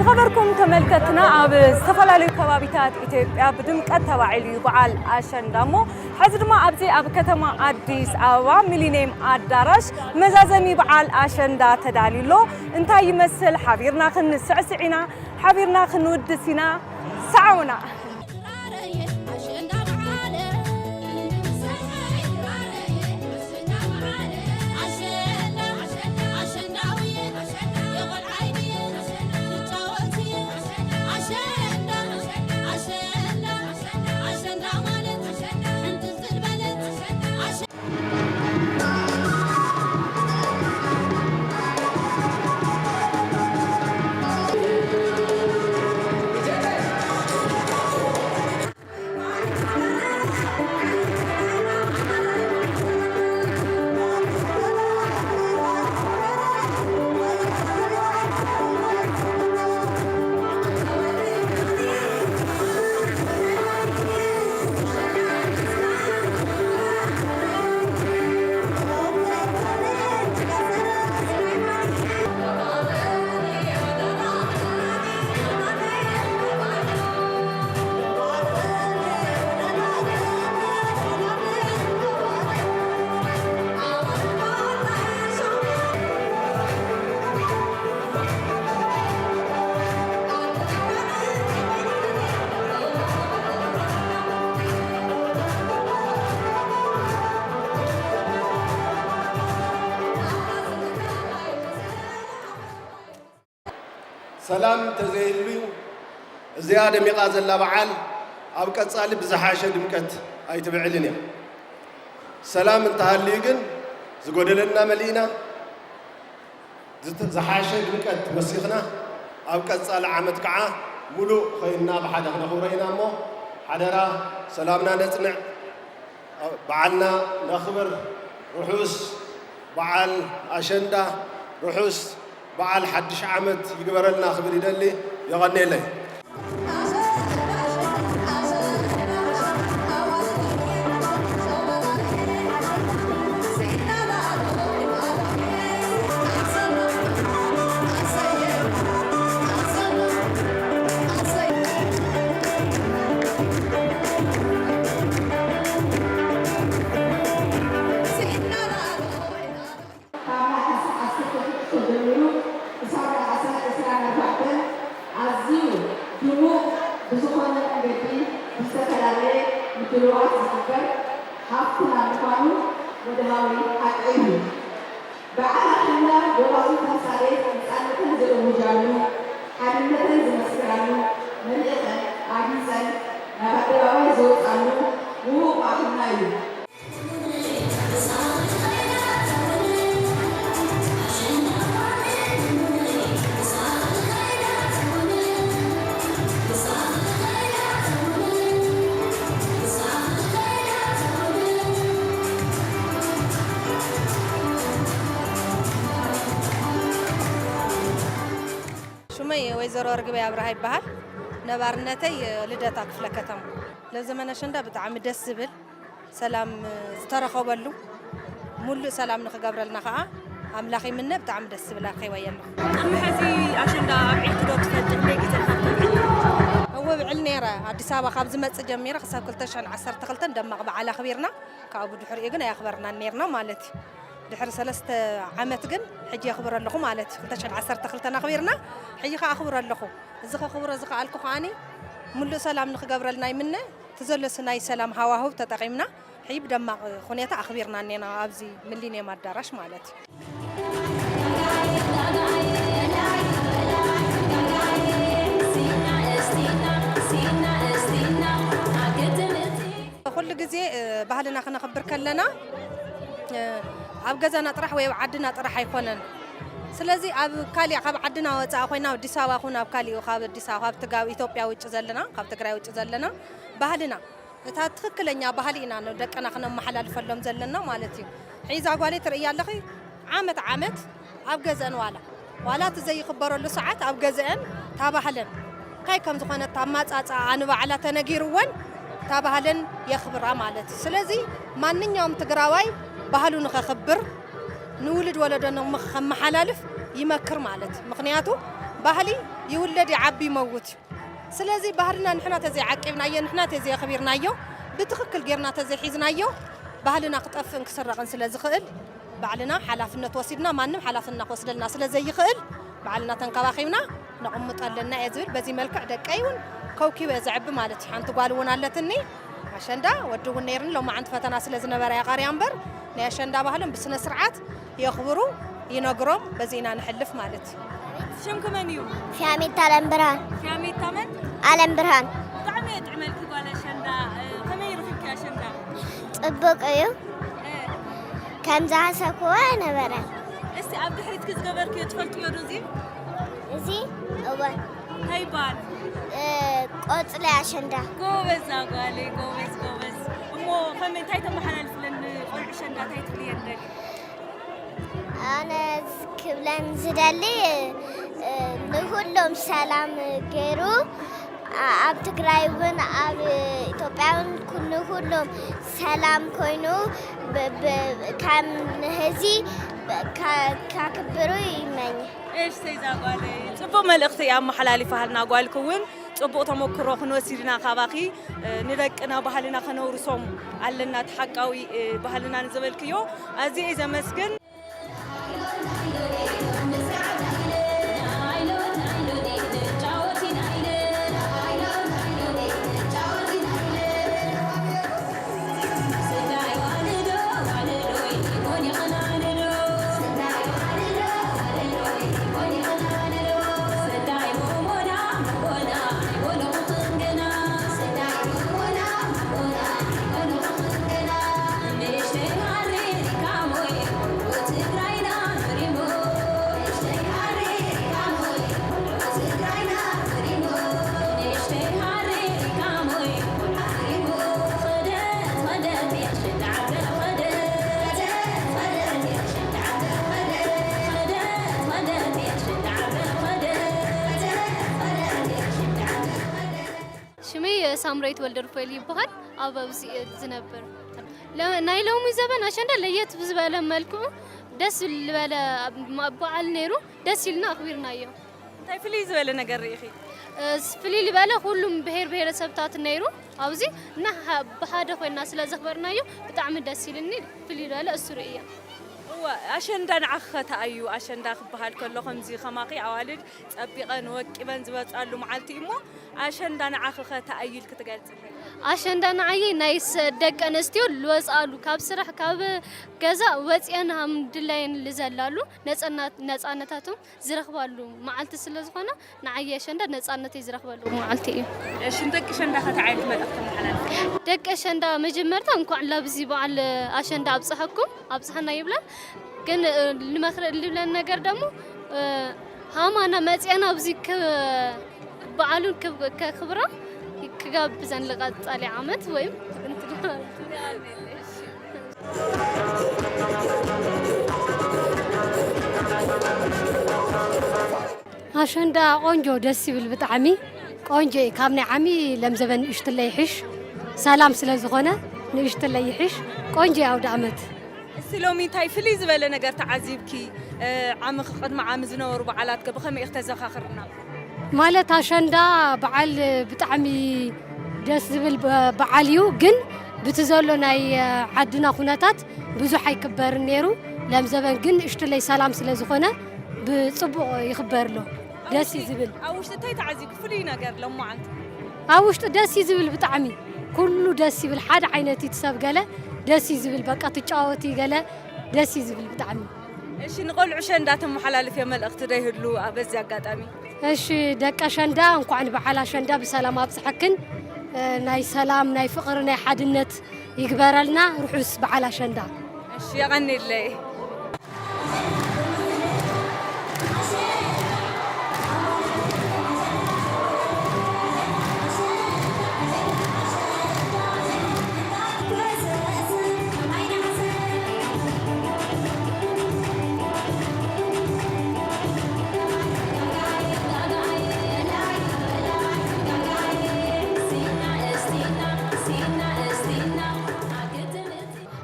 ኸበርኩም ተመልከትና፣ ኣብ ዝተፈላለዩ ከባቢታት ኢትዮጵያ ብድምቀት ተባዒሉ እዩ በዓል ኣሸንዳ እሞ፣ ሕዚ ድማ ኣብዚ ኣብ ከተማ ኣዲስ ኣበባ ሚሊኒየም ኣዳራሽ መዛዘሚ በዓል ኣሸንዳ ተዳልዩ ኣሎ። እንታይ ይመስል? ሓቢርና ክንስዕስዕ ኢና፣ ሓቢርና ክንውድስ ኢና። ሰዓውና። ሰላም እንተዘይህሉ፣ እዚኣ ደሚቓ ዘላ በዓል ኣብ ቀጻሊ ብዝሓሸ ድምቀት ኣይትብዕልን እያ። ሰላም እንተሃልዩ ግን ዝጎደለና መሊእና፣ ዝተ-፣ ዝሓሸ ድምቀት ወሲኽና፣ ኣብ ቀጻሊ ዓመት ከዓ ሙሉእ ኮይንና ብሓደ ክነኽብሮ ኢና እሞ፣ ሓደራ ሰላምና ነጽንዕ። በዓልና ነኽብር። ርሑስ በዓል ኣሸንዳ፣ ርሑስ በዓል ሓድሽ ዓመት ይግበረልና ክብል ይደሊ። የቐንየለይ። ካብ ነሓሰ ዓሰርተ ሽዱሽተ ጀሚሩ ክሳብ ነሓሰ ዕስራን ኣርባዕተን ኣዝዩ ድሙቕ ብዝኾነ መንገዲ ብዝተፈላለየ ምድልዋት ዝኽበር ሃፍትና ምዃኑ ወድሃዊ ሓቂ እዩ። በዓል ኣሸንዳ ጎባዙ ተምሳሌት ነፃነተን ዘእውጃሉ፣ ሓድነተን ዝመስክራሉ፣ መሊእኸን ኣጊፀን ናብ ኣደባባይ ዝወፃሉ ውሁድ በዓልና እዩ። ሽመይ ወይዘሮ ርግበይ ኣብርሃ ይበሃል። ነባርነተይ ልደታ ክፍለ ከተማ። ለዘመን ኣሸንዳ ብጣዕሚ ደስ ዝብል ሰላም ዝተረኸበሉ፣ ሙሉእ ሰላም ንኽገብረልና ኸዓ ኣምላኽ ይምነ። ብጣዕሚ ደስ ዝብል ኣርኺበዮ ኣለኹ። ቅድሚ ሕዚ ኣሸንዳ ኣብዒልኪ ዶ ትፈልጢ? ክንደይ ግዜ ኢኻ ተብዕሊ? እወ፣ ብዕል ነይረ። ኣዲስ ኣበባ ካብ ዝመጽእ ጀሚረ ክሳብ ክልተ ሽሕን ዓሰርተ ክልተን ደማቕ በዓል ኣኽቢርና። ካብኡ ብድሕሪኡ ግን ኣየኽበርናን ነይርና ማለት እዩ። ድሕሪ ሰለስተ ዓመት ግን ሕጂ የኽብር ኣለኹ ማለት እዩ። ክልተ ሽሕን ዓሰርተ ክልተን ኣኽቢርና፣ ሕጂ ኸዓ ኣኽብር ኣለኹ። እዚ ከኽብሮ ዝኸኣልኩ ከዓኒ፣ ሙሉእ ሰላም ንኽገብረልና ይምነ። እቲ ዘሎ ናይ ሰላም ሃዋህው ተጠቒምና፣ ሕጂ ብደማቕ ሁኔታ ኣኽቢርና እኔና ኣብዚ ሚሊኒየም ኣዳራሽ ማለት እዩ። ኩሉ ግዜ፣ እ፣ ባህልና ክነኽብር ከለና፣ እ፣ ኣብ ገዛና ጥራሕ ወይ ኣብ ዓድና ጥራሕ ኣይኮነን። ስለዚ ኣብ ካሊእ፣ ካብ ዓድና ወፃኢ ኮይና፣ ኣብ ኣዲስ ኣበባ ኹን ኣብ ካሊኡ፣ ካብ ኣዲስ ኣበባ፣ ካብ ትጋ-፣ ኢትዮጵያ ውጭ ዘለና፣ ካብ ትግራይ ውጭ ዘለና፣ ባህልና፣ እታ ትኽክለኛ ባህሊ ኢና ንደቅና ክነመሓላልፈሎም ዘለና ማለት እዩ። ሒዛ ጓለይ ትርእያ ኣለኺ፣ ዓመት ዓመት ኣብ ገዘን ዋላ፣ ዋላ እቲ ዘይኽበረሉ ሰዓት ኣብ ገዘአን ታባህለን እንታይ ከም ዝኾነት ኣማጻጽኣ ንባዕላ ተነጊርወን ታባህለን የኽብራ ማለት እዩ። ስለዚ ማንኛውም ትግራዋይ ባህሉ ንኸኽብር ንውልድ ወለዶ ንኸመሓላልፍ ይመክር ማለት እዩ። ምኽንያቱ ባህሊ ይውለድ፣ ይዓቢ፣ ይመውት እዩ። ስለዚ ባህልና ንሕና ተዘይዓቂብናዮ፣ ንሕና ተዘየኽቢርናዮ፣ ብትኽክል ጌርና ተዘይሒዝናዮ፣ ባህልና ክጠፍእን ክስረቕን ስለ ዝኽእል፣ ባዕልና ሓላፍነት ወሲድና፣ ማንም ሓላፍና ክወስደልና ስለ ዘይኽእል፣ ባዕልና ተንከባኺብና ነቕምጦ ኣለና እየ ዝብል። በዚ መልክዕ ደቀይ እውን ከውኪበ ዘዕቢ ማለት እዩ። ሓንቲ ጓል እውን ኣለትኒ። ኣሸንዳ ወዲ እውን ነይርኒ፣ ሎማዓንቲ ፈተና ስለ ዝነበረ ያቐርያ እምበር፣ ናይ ኣሸንዳ ባህሎም ብስነ ስርዓት የኽብሩ፣ ይነግሮም፣ በዚ ኢና ንሕልፍ ማለት እዩ። ሽምኪ መን እዩ? ፊያሜታ ኣለም ብርሃን። ፊያሜታ መን? ኣለም ብርሃን። ብጣዕሚ እየ ጥዕመልኪ ጓል ኣሸንዳ። እ፣ ከመይ ረኺብኪ ኣሸንዳ? ጽቡቕ እዩ። እ። ከም ዝሓሰብክዎ ኣይነበረን። እስቲ ኣብ ድሕሪትኪ ዝገበርክዮ ትፈልጥዮ ዶ እዚ? እዚ? እወ። እንታይ ይበሃል? እ፣ ቆጽሊ ኣሸንዳ። ጎበዝ ጓለይ፣ ጎበዝ፣ ጎበዝ። እሞ ከመይ፣ እንታይ ተመሓላልፍለን ንቆልዑ ኣሸንዳ፣ እንታይ ትብልየን ደሊ? ኣነ ክብለን ዝደሊ፣ እ፣ ንኹሎም ሰላም ገይሩ፣ ኣ-፣ ኣብ ትግራይ እውን ኣብ ኢትዮጵያ እውን ኩ-፣ ንኹሎም ሰላም ኮይኑ ብ-፣ ብ-፣ ከም ንህዚ ብ-፣ ከ-፣ ከክብሩ ይመኝ። እሺ፣ ተይዛ ጓለይ፣ ጽቡቕ መልእኽቲ እያ ኣመሓላሊፋ ሃልና። ጓልኪ እውን ጽቡቕ ተመክሮ ክንወስድ ኢና ካባኺ። እ፣ ንደቅና ባህልና ከነውርሶም ኣለና፣ እቲ ሓቃዊ፣ እ፣ ባህልና ንዝበልክዮ ኣዝየ እየ ዘመስግን። ሽመይ ሳምራዊት ወልደሩፋኤል ይበሃል። ኣብ ኣብዚ እየ ዝነብር። ለ-፣ ናይ ሎሚ ዘበን ኣሸንዳ ለየት ብዝበለ መልክዑ ደስ ዝበለ በዓል ነይሩ። ደስ ኢልና ኣኽቢርናዮ። እንታይ ፍልይ ዝበለ ነገር ርኢኺ? እ፣ ፍልይ ዝበለ፣ ኩሉም ብሄር ብሄረሰብታት ነይሩ ኣብዚ እና፣ ሃ-፣ ብሓደ ኮይና ስለ ዘኽበርናዮ ብጣዕሚ ደስ ኢልኒ። ፍልይ ዝበለ እሱ ርእየ። እወ፣ ኣሸንዳ ንዓኺ ኸ እንታይ እዩ? ኣሸንዳ ክበሃል ከሎ ከምዚ ከማኺ ኣዋልድ ጸቢቐን ወቂበን ዝወጻሉ መዓልቲ እዩ እሞ፣ ኣሸንዳ ንዓኺ ኸ እንታይ እዩ ኢልኪ ትገልጺ? ኣሸንዳ ንዓየይ ናይ ስ-፣ ደቂ ኣንስትዮ ዝወጻሉ፣ ካብ ስራሕ ካብ ገዛ ወጺአን ሃም ድላየን ዝዘላሉ፣ ነጸና-፣ ነጻነታቶም ዝረኽባሉ መዓልቲ ስለ ዝኾነ፣ ንዓየይ ኣሸንዳ ነጻነተይ ዝረኽበሉ መዓልቲ እዩ። እሺ፣ ንደቂ ኣሸንዳ ከ እንታይ ዓይነት መልእኽቲ ተመሓላልፊ? ደቂ ኣሸንዳ መጀመርታ እንኳዕ ላብዚ በዓል ኣሸንዳ ኣብጽሐኩም፣ ኣብጽሐና ይብለን። ግን፣ እ፣ ልመኽረ-፣ ልብለን ነገር ደሞ፣ እ፣ ሃማና መጽያና ኣብዚ ክ-፣ በዓሉን ክብ-፣ ከክብራ ክጋብዘን ልቐጻሊ ዓመት ወይም ኣሸንዳ ቆንጆ፣ ደስ ይብል ብጣዕሚ ቆንጆ እዩ። ካብ ናይ ዓሚ ለምዘበን ንእሽትለይ ይሕሽ፣ ሰላም ስለ ዝኾነ ንእሽትለይ ይሕሽ። ቆንጆ እዩ ኣውደ ዓመት። እስቲ ሎሚ እንታይ ፍልይ ዝበለ ነገር ተዓዚብኪ? እ፣ ዓሚ፣ ቅድሚ ዓሚ ዝነበሩ በዓላት ከ ብኸመይ ኢኺ ተዘኻኽርና? ማለት ኣሸንዳ በዓል ብጣዕሚ ደስ ዝብል በ-፣ በዓል እዩ፣ ግን ብቲ ዘሎ ናይ ዓድና ኩነታት ብዙሕ ኣይክበርን ነይሩ። ለምዘበን ግን ንእሽትለይ ሰላም ስለ ዝኾነ ብጽቡቕ ይኽበር ኣሎ። ደስ እዩ ዝብል። ኣብ ውሽጢ እንታይ ተዓዚብኪ ፍሉይ ነገር ሎማዓንቲ? ኣብ ውሽጢ ደስ እዩ ዝብል ብጣዕሚ። ኩሉ ደስ ይብል፣ ሓደ ዓይነት እዩ እቲ ሰብ ገለ ደስ እዩ ዝብል፣ በቃ ትጫወቲ ገለ ደስ እዩ ዝብል ብጣዕሚ። እሺ፣ ንቆልዑ ኣሸንዳ ተመሓላልፍዮ መልእኽቲ ዶ ይህሉ በዚ ኣጋጣሚ? እሺ፣ ደቂ ኣሸንዳ እንኳዕ ንበዓል ኣሸንዳ ብሰላም ኣብጽሐክን። እ፣ ናይ ሰላም፣ ናይ ፍቕሪ፣ ናይ ሓድነት ይግበረልና። ርሑስ በዓል ኣሸንዳ። እሺ፣ የቐንየለይ።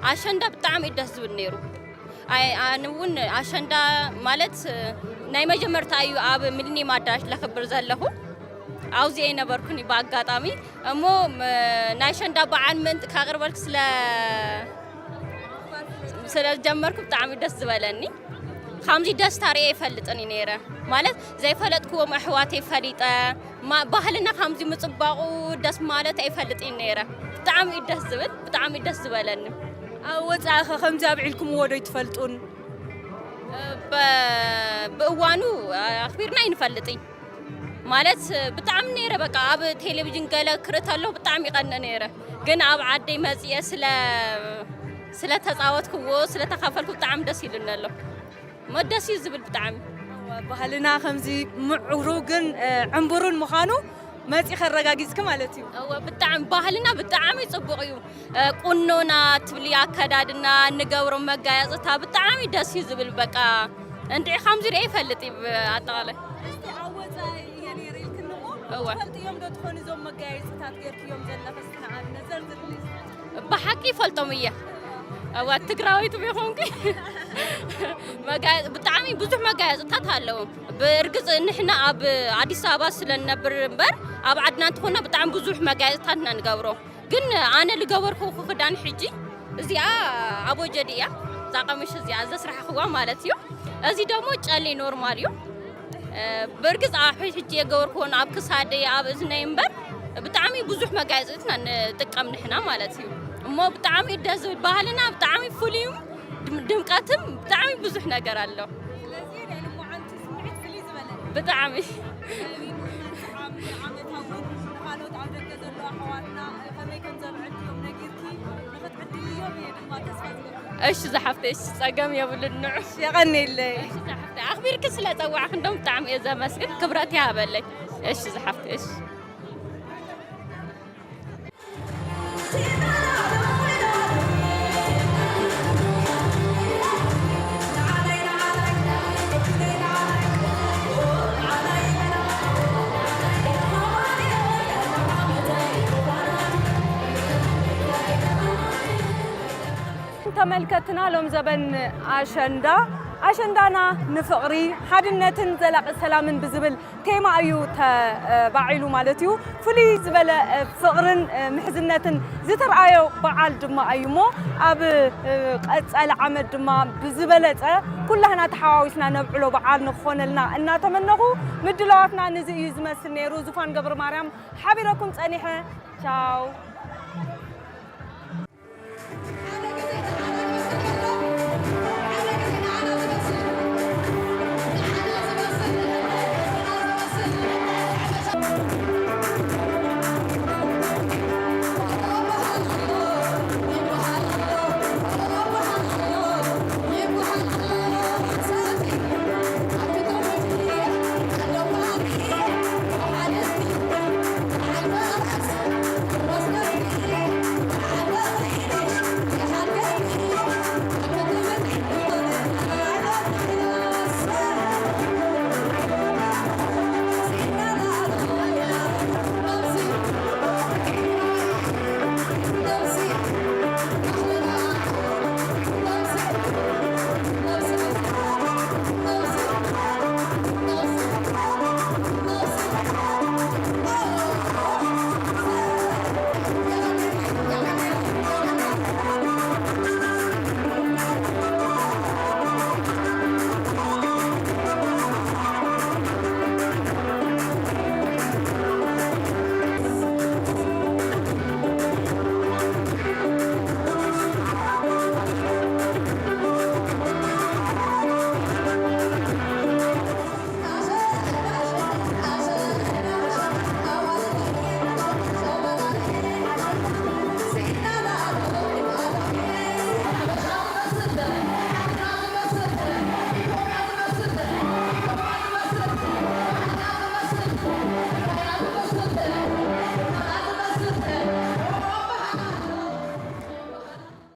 ኣሸንዳ ብጣዕሚ እዩ ደስ ዝብል ነይሩ። ኣይ፣ ኣነ እውን ኣሸንዳ ማለት፣ እ፣ ናይ መጀመርታ እዩ ኣብ ሚሊኒየም ኣዳራሽ ለኽብር ዘለኹ። ኣብዚ ኣይነበርኩን ብኣጋጣሚ። እሞ፣ ም-፣ ናይ ኣሸንዳ በዓል ምእንቲ ካቕርበልክ ስለ፣ ስለ ዝጀመርኩ ብጣዕሚ ደስ ዝበለኒ። ከምዚ ደስታ ርእየ ኣይፈልጥን እዩ ነይረ። ማለት ዘይፈለጥክዎም ኣሕዋተይ ፈሊጠ፣ ማ-፣ ባህልና ከምዚ ምጽባቑ ደስ ማለት ኣይፈልጥ እዩ ነይረ። ብጣዕሚ እዩ ደስ ዝብል፣ ብጣዕሚ እዩ ደስ ዝበለኒ። ኣብ ወጻኢ ኸ ከምዚ ኣብዒልኩምዎ ዶ ይትፈልጡን? ብ-፣ ብእዋኑ ኣኽቢርና ኣይንፈልጥን። ማለት ብጣዕሚ ነይረ፣ በቃ ኣብ ቴሌቪዥን ገለ ክርኢ ተለኹ ብጣዕሚ ይቐንእ ነይረ። ግን ኣብ ዓደይ መጽየ ስለ፣ ስለ ተጻወትክዎ፣ ስለ ተኻፈልኩ ብጣዕሚ ደስ ኢሉኒ ኣሎ። እሞ ደስ እዩ ዝብል ብጣዕሚ። እወ፣ ባህልና ከምዚ ምዕሩግን፣ እ፣ ዕንቡሩን ምዃኑ መጺ ከረጋጊጽኪ ማለት እዩ። እወ፣ ብጣዕሚ ባህልና ብጣዕሚ ጽቡቕ እዩ። እ፣ ቁኖና ትብሊ፣ ኣከዳድና፣ እንገብሮም መጋየጽታ ብጣዕሚ ደስ እዩ ዝብል። በቃ እንድዒ ከምዚ ርኤ ይፈልጥ እዩ ኣጠቓላይ። እስቲ ኣብ ወጻኢ እየ ነይረ ኢልክኒ እሞ፣ እወ። ትፈልጥዮም ዶ ትኾኑ እዞም መጋየጽታት ጌርክዮም ዘለኺ? እስቲ ንኣብነት ዘርዝርሊ። ብሓቂ ይፈልጦም እየ። እወ፣ ትግራወይቲ ቢኾንኩ መጋየ-፣ ብጣዕሚ ብዙሕ መጋየጽታት ኣለዎም። ብእርግጽ ንሕና ኣብ ኣዲስ ኣበባ ስለ ንነብር እምበር፣ ኣብ ዓድና እንተኾና ብጣዕሚ ብዙሕ መጋየጽታት ኢና ንገብሮ። ግን ኣነ ልገበርኩ ክዳን ሕጂ እዚኣ ኣቦጀዲ እያ። እዛ ቀምሽ እዚኣ ዘስራሕኽዋ ማለት እዩ። እዚ ደግሞ ጨሌ ኖርማል እዩ። እ፣ ብእርግጽ ኣብ ሕጂ የገበርክዎን ኣብ ክሳደይ፣ ኣብ እዝነይ እምበር ብጣዕሚ ብዙሕ መጋየጽትና ንጥቀም ንሕና ማለት እዩ። እሞ ብጣዕሚ ደስ ዝብል ባህልና ብጣዕሚ ፍሉይ እዩ። ድም-፣ ድምቀትም ብጣዕሚ ብዙሕ ነገር ኣሎ። ስለዚ ናይ ልምዓንቲ ስምዒት ፍልይ ዝበለ። ብጣዕሚ። ከቢኑ መርዓ ዓመታዊ ንኻልኦት ኣብ ደገ ዘለዉ ኣሕዋትና ከመይ ከም ዘብዕድዮም ነጊርኪ ንኽትዕድልዮም እየ ድማ ተስፋ ዝገብር። እሺ ዝሓፍተይ፣ እሺ ጸገም የብሉን ንዑ። እሺ፣ የቐንየለይ። እሺ ዝሓፍተይ፣ ኣኽቢርኪ ስለ ጸዋዕክን ደም ብጣዕሚ እየ ዘመስግን፣ ክብረት ይሃበለይ። እሺ ዝሓፍተይ፣ እሺ። ተመልከትና ሎም ዘበን ኣሸንዳ፣ ኣሸንዳና ንፍቕሪ፣ ሓድነትን ዘላቒ ሰላምን ብዝብል ቴማ እዩ ተባዒሉ ማለት እዩ። ፍልይ ዝበለ፣ እ፣ ፍቕርን፣ እ፣ ምሕዝነትን ዝተርኣዮ በዓል ድማ እዩ እሞ፣ ኣብ፣ እ፣ ቀጸሊ ዓመት ድማ ብዝበለጸ ኩላህና ተሓዋዊስና ነብዕሎ በዓል ንክኾነልና እናተመነኹ፣ ምድላዋትና ንዚ እዩ ዝመስል ነይሩ። ዙፋን ገብረ ማርያም ሓቢረኩም ጸኒሐ። ቻው።